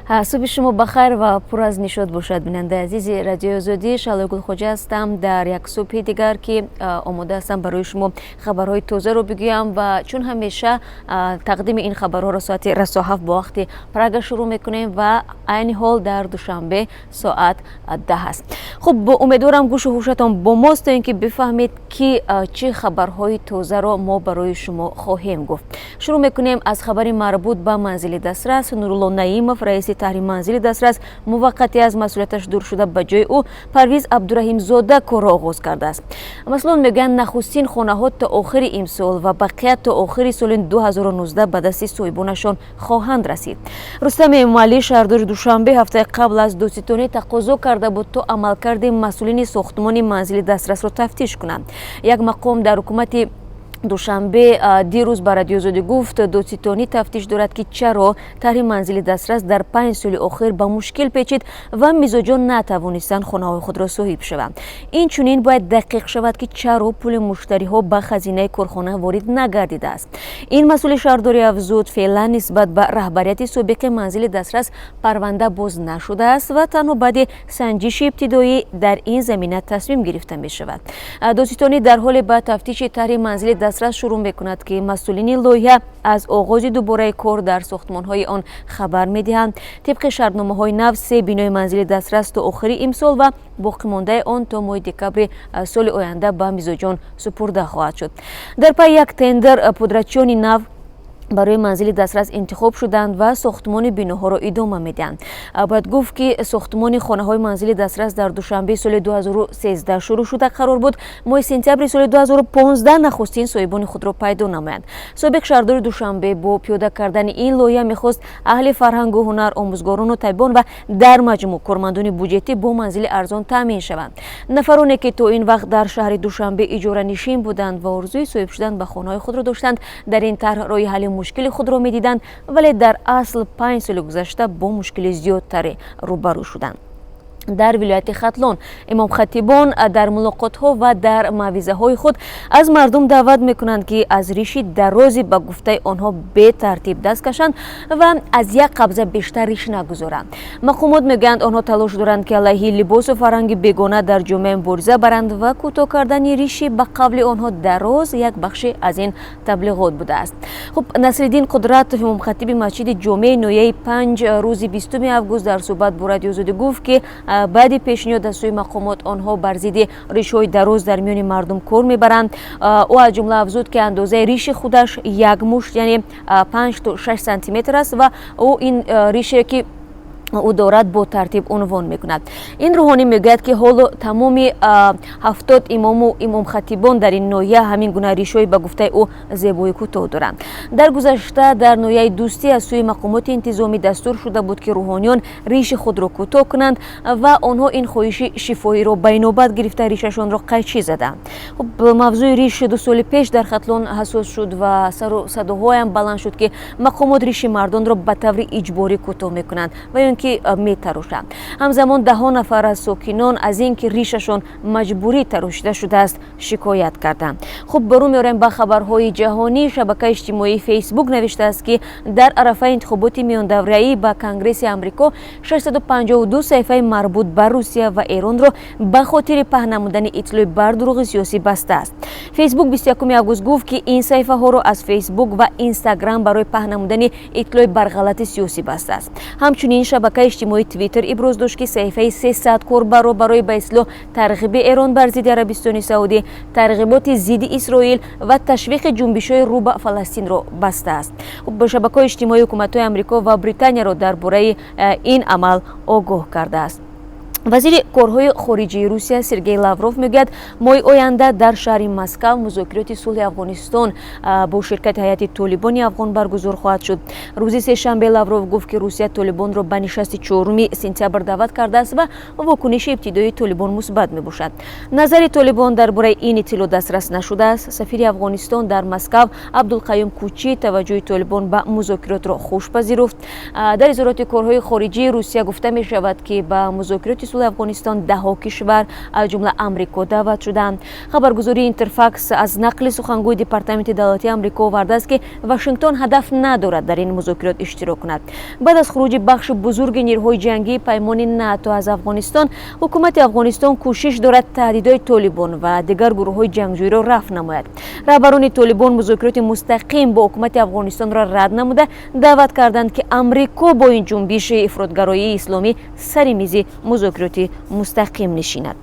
Субҳи шумо бахайр ва пур аз нишот бошад, бинандаи азизи Радиои Озодӣ. Шаҳлои Гулхоҷа ҳастам дар як субҳи дигар, ки омода ҳастам барои шумо хабарҳои тозаро бигӯям ва чун ҳамеша тақдими ин хабарҳоро соати расо 7 бо вақти Прага шурӯъ мекунем ва айни ҳол дар Душанбе соат 10 аст. Хуб, умедворам, гӯшу ҳушатон бо мост, то ин ки бифаҳмед, ки чӣ хабарҳои тозаро мо барои шумо хоҳем гуфт. Шурӯъ мекунем аз хабари марбут ба Манзили дастрас. Нурулло Наимов, раиси таҳри Манзили дастрас, муваққатӣ аз масъулияташ дур шуда, ба ҷои ӯ Парвиз Абдураҳимзода корро оғоз кардааст. Масъулон мегӯянд, нахустин хонаҳо то охири имсол ва бақия то охири соли 2019 ба дасти соҳибонашон хоҳанд расид. Рустами Эмомалӣ, шаҳрдори Душанбе, ҳафтаи қабл аз додситонӣ тақозо карда буд, то амалкарди масъулини сохтмони Манзили дастрасро тафтиш кунанд. Як мақом дар ҳукумати Душанбе дирӯз ба Радиои Озодӣ гуфт, додситонӣ тафтиш дорад, ки чаро тарҳи Манзили дастрас дар 5 соли охир ба мушкил печид ва мизоҷон натавонистанд хонаҳои худро соҳиб шаванд. Инчунин бояд дақиқ шавад, ки чаро пули муштариҳо ба хазинаи корхона ворид нагардидааст. Ин масъули шаҳрдорӣ афзуд, феълан нисбат ба раҳбарияти собиқи Манзили дастрас парванда боз нашудааст ва танҳо баъди санҷиши ибтидоӣ дар ин замина тасмим гирифта мешавад. Додситонӣ дар ҳоле ба тафтиши тарҳи Манзили дастрас шурӯъ мекунад, ки масъулини лоиҳа аз оғози дубораи кор дар сохтмонҳои он хабар медиҳанд. Тибқи шартномаҳои нав, се бинои Манзили дастрас то охири имсол ва боқимондаи он то моҳи декабри соли оянда ба мизоҷон супурда хоҳад шуд. Дар пайи як тендер подрядчиёни нав барои Манзили дастрас интихоб шуданд ва сохтмони биноҳоро идома медиҳанд. Бояд гуфт, ки сохтмони хонаҳои Манзили дастрас дар Душанбе соли 2013 шурӯъ шуда, қарор буд моҳи сентябри соли 2015 нахустин соҳибони худро пайдо намоянд. Собиқ шаҳрдори Душанбе бо пиёда кардани ин лоиҳа мехост аҳли фарҳангу ҳунар, омӯзгорону табибон ва дар маҷмӯъ кормандони буҷетӣ бо манзили арзон таъмин шаванд. Нафароне, ки то ин вақт дар шаҳри Душанбе иҷоранишин буданд ва орзуи соҳиб шудан ба хонаҳои худро доштанд, дар ин тарҳ роҳи ҳалли мушкили худро медиданд, вале дар асл 5 соли гузашта бо мушкили зиёдтаре рӯбарӯ шуданд. Дар вилояти Хатлон имомхатибон дар мулоқотҳо ва дар мавъизаҳои худ аз мардум даъват мекунанд, ки аз риши дарози ба гуфтаи онҳо бетартиб даст кашанд ва аз як қабза бештар риш нагузоранд. Мақомот мегӯянд, онҳо талош доранд, ки алайҳи либосу фарҳанги бегона дар ҷомеа мубориза баранд ва кӯтоҳ кардани риши ба қавли онҳо дароз як бахши аз ин таблиғот будааст. Хуб, Насриддин Қудратов, имомхатиби масҷиди ҷомеи ноҳияи Панҷ, рӯзи 20 август дар суҳбат бо Радиои Озодӣ гуфт, ки баъди пешниҳод аз сӯи мақомот онҳо бар зидди ришҳои дароз дар миёни мардум кор мебаранд. Ӯ аз ҷумла афзуд, ки андозаи риши худаш як мушт, яъне 5 то 6 сантиметр аст ва ӯ ин рише, ки ӯ дорад, бо тартиб унвон мекунад. Ин рӯҳонӣ мегӯяд, ки ҳоло тамоми 70 имому имомхатибон дар ин ноҳия ҳамин гуна ришҳои ба гуфтаи ӯ зебои кӯтоҳ доранд. Дар гузашта дар ноҳияи Дӯстӣ аз сӯи мақомоти интизомӣ дастур шуда буд, ки рӯҳониён риши худро кӯтоҳ кунанд ва онҳо ин хоҳиши шифоҳиро ба инобат гирифта, ришашонро қайчӣ заданд. Хуб, мавзӯи риш 2 соли пеш дар Хатлон ҳассос шуд ва сару садоҳоям баланд шуд, ки мақомот риши мардонро ба таври иҷборӣ кӯтоҳ мекунанд ва ё ин ки метарошанд. Ҳамзамон даҳҳо нафар аз сокинон аз ин ки ришашон маҷбурӣ тарошида шудааст, шикоят карданд. Хуб, рӯ меорем ба хабарҳои ҷаҳонӣ. Шабакаи иҷтимоии Фейсбук навиштааст, ки дар арафаи интихоботи миёндавраӣ ба Конгресси Амрико 652 саҳифаи марбут ба Русия ва Эронро ба хотири паҳн намудани иттилои бардурӯғи сиёсӣ бастааст. Фейсбук 21 август гуфт, ки ин саҳифаҳоро аз Фейсбук ва Инстаграм барои паҳн намудани иттилои барғалати сиёсӣ бастааст. Ҳамчунин шабакаи иҷтимоии Твиттер иброз дошт, ки саҳифаи 300 корбарро барои ба истилоҳ тарғиби Эрон бар зидди Арабистони Саудӣ, тарғиботи зидди Исроил ва ташвиқи ҷунбишҳои рӯ ба Фаластинро бастааст. Шабакаҳои иҷтимоии ҳукуматҳои Амрико ва Британияро дар бораи ин амал огоҳ кардааст. Вазири корҳои хориҷии Русия Сергей Лавров мегӯяд, моҳи оянда дар шаҳри Москав музокироти сулҳи Афғонистон бо ширкати ҳайати Толибони афғон баргузор хоҳад шуд. Рӯзи сешанбе Лавров гуфт, ки Русия Толибонро ба нишасти 4 сентябр даъват кардааст ва вокуниши ибтидоии Толибон мусбат мебошад. Назари Толибон дар бораи ин иттилоъ дастрас нашудааст. Сафири Афғонистон дар Москав Абдулқаюм Кучӣ таваҷҷӯҳи Толибон ба музокиротро хуш пазируфт. Дар изҳороти корҳои хориҷии Русия гуфта мешавад, ки ба музокироти Сулҳи Афғонистон даҳҳо кишвар, аз ҷумла Амрико, даъват шуданд. Хабаргузории Интерфакс аз нақли сухангӯи Департаменти давлатии Амрико овардааст, ки Вашингтон ҳадаф надорад дар ин музокирот иштирок кунад. Баъд аз хуруҷи бахши бузурги нерӯҳои ҷангии паймони НАТО аз Афғонистон, ҳукумати Афғонистон кӯшиш дорад таҳдидҳои Толибон ва дигар гурӯҳҳои ҷангҷӯиро рафъ намояд. Раҳбарони Толибон музокироти мустақим бо ҳукумати Афғонистонро рад намуда, даъват карданд, ки Амрико бо ин ҷунбиши ифротгароии исломӣ сари мизи музокироти мустақим нишинад.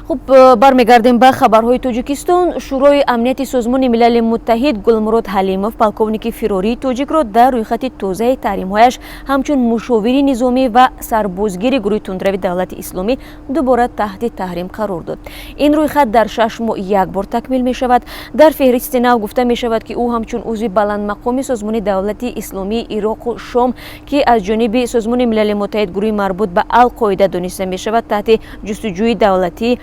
Хуб, бармегардем ба хабарҳои Тоҷикистон. Шӯрои амнияти Созмони Милали Муттаҳид Гулмурод Ҳалимов, полковники фирории тоҷикро, дар рӯйхати тозаи таҳримҳояш ҳамчун мушовири низомӣ ва сарбозгири гурӯҳи тундрави Давлати Исломӣ дубора таҳти таҳрим қарор дод. Ин рӯйхат дар 6 моҳ як бор такмил мешавад. Дар феҳристи нав гуфта мешавад, ки ӯ ҳамчун узви баландмақоми созмони Давлати Исломии Ироқу Шом, ки аз ҷониби Созмони Милали Муттаҳид гурӯҳи марбут ба Алқоида дониста мешавад, таҳти ҷустуҷӯи давлатӣ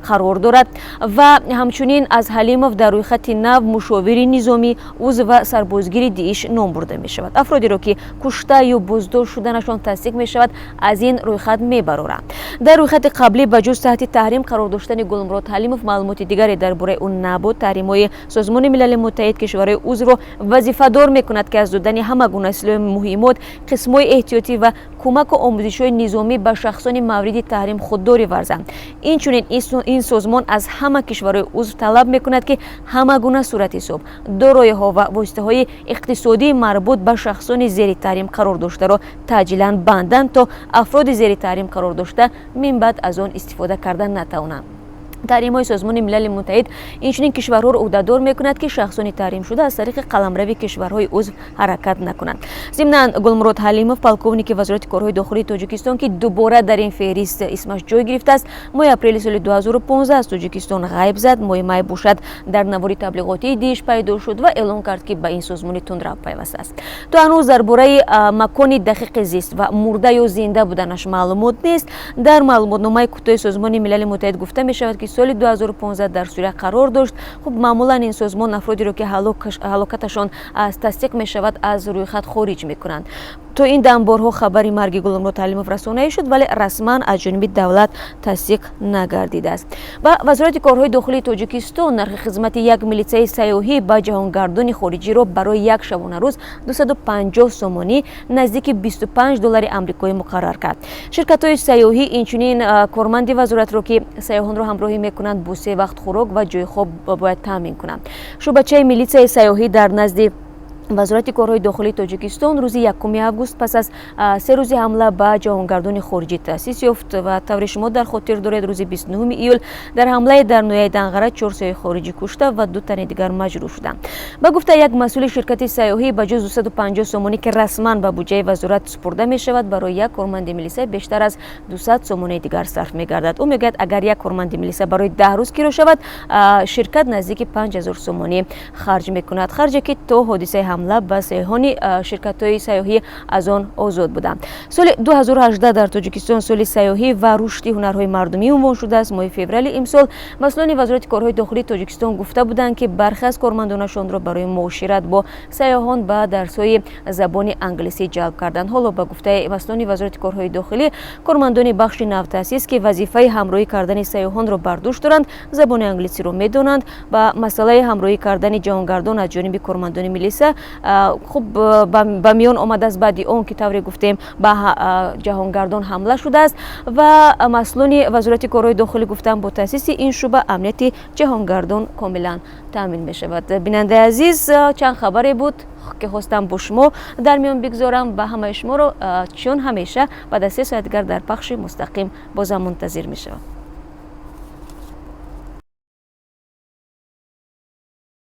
қарор дорад. Ва ҳамчунин аз Ҳалимов дар рӯйхати нав мушовири низомӣ, узв ва сарбозгири ДИИШ ном бурда мешавад. Афродеро, ки кушта ё боздошт шуданашон тасдиқ мешавад, аз ин рӯйхат мебароранд. Дар рӯйхати қаблӣ ба ҷуз таҳти таҳрим қарор доштани Гулмурод Ҳалимов маълумоти дигаре дар бораи ӯ набуд. Таҳримҳои Созмони Милали Муттаҳид кишварҳои узвро вазифадор мекунад, ки аз додани ҳама гуна силоҳи, муҳиммот, қисмҳои эҳтиётӣ ва кӯмаку омӯзишҳои низомӣ ба шахсони мавриди таҳрим худдорӣ варзанд. Инчунин ин созмон аз ҳама кишварҳои узв талаб мекунад, ки ҳама гуна суратҳисоб, дороиҳо ва воситаҳои иқтисодии марбут ба шахсони зери таҳрим қарор доштаро таъҷилан банданд, то афроди зери таҳрим қарор дошта минбаъд аз он истифода карда натавонанд. Таҳримҳои Созмони Милали Муттаҳид инчунин кишварҳоро ӯҳдадор мекунад, ки шахсони таҳримшуда аз тариқи қаламрави кишварҳои узв ҳаракат накунанд. Зимнан, Гулмурод Ҳалимов, полковники Вазорати корҳои дохилии Тоҷикистон, ки дубора дар ин феҳрист исмаш ҷой гирифтааст, моҳи апрели соли 2015 аз Тоҷикистон ғайб зад. Моҳи май бошад, дар навори таблиғотии ДИИШ пайдо шуд ва эълон кард, ки ба ин созмони тундрав пайвастааст. То ҳанӯз дар бораи макони дақиқи зист ва мурда ё зинда буданаш маълумот нест. Дар маълумотномаи кӯтоҳи Созмони Милали Муттаҳид гуфта мешавад, ки соли 2015 дар Сурия қарор дошт. Хуб, маъмулан ин созмон афродеро, ки ҳалокаташон тасдиқ мешавад, аз рӯйхат хориҷ мекунанд. То ин дам борҳо хабари марги Гулмурод Ҳалимов расонаӣ шуд, вале расман аз ҷониби давлат тасдиқ нагардидааст. Ва Вазорати корҳои дохилии Тоҷикистон нархи хизмати як милитсияи сайёҳӣ ба ҷаҳонгардони хориҷиро барои як шабонарӯз 250 сомонӣ, наздики 25 доллари амрикоӣ, муқаррар кард. Ширкатҳои сайёҳӣ инчунин корманди вазоратро, ки сайёҳонро ҳамроҳӣ мекунанд, бо се вақт хӯрок ва ҷои хоб бояд таъмин кунанд. Шӯъбачаи милитсияи сайёҳӣ дар назди Вазорати корҳои дохилии Тоҷикистон рӯзи 1 август пас аз 3 рӯзи ҳамла ба ҷаҳонгардони хориҷӣ таъсис ёфт. Ва тавре шумо дар хотир доред, рӯзи 29 июл дар ҳамлае дар ноҳияи Данғара чор сайёҳи хориҷӣ кушта ва ду тани дигар маҷрӯҳ шуданд. Ба гуфтаи як масъули ширкати сайёҳӣ, ба ҷуз 250 сомонӣ, ки расман ба буҷаи вазорат супурда мешавад, барои як корманди милиса бештар аз 200 сомонии дигар сарф мегардад. Ӯ мегӯяд, агар як корманди милиса барои 10 рӯз киро шавад, ширкат наздики 5000 сомонӣ харҷ мекунад, харҷе ки то ҳодисаи ҳамла ба сайёҳони ширкатҳои сайёҳӣ аз он озод буданд. Соли 2018 дар Тоҷикистон соли сайёҳӣ ва рушди ҳунарҳои мардумӣ унвон шудааст. Моҳи феврали имсол масъулони Вазорати корҳои дохилии Тоҷикистон гуфта буданд, ки бархе аз кормандонашонро барои муошират бо сайёҳон ба дарсҳои забони англисӣ ҷалб карданд. Ҳоло, ба гуфтаи масъулони Вазорати корҳои дохилӣ, кормандони бахши навтаъсис, ки вазифаи ҳамроҳӣ кардани сайёҳонро бар дӯш доранд, забони англисиро медонанд. Ба масъалаи ҳамроҳӣ кардани ҷаҳонгардон аз ҷониби кормандони милиса, хуб, ба миён омадааст баъди он ки, тавре гуфтем, ба ҷаҳонгардон ҳамла шудааст. Ва масъулони Вазорати корҳои дохилӣ гуфтанд, бо таъсиси ин шӯъба амнияти ҷаҳонгардон комилан таъмин мешавад. Бинандаи азиз, чанд хабаре буд, ки хостам бо шумо дар миён бигзорам ва ҳамаи шуморо чун ҳамеша баъд аз 3 соат дигар дар пахши мустақим бозам мунтазир мешавам.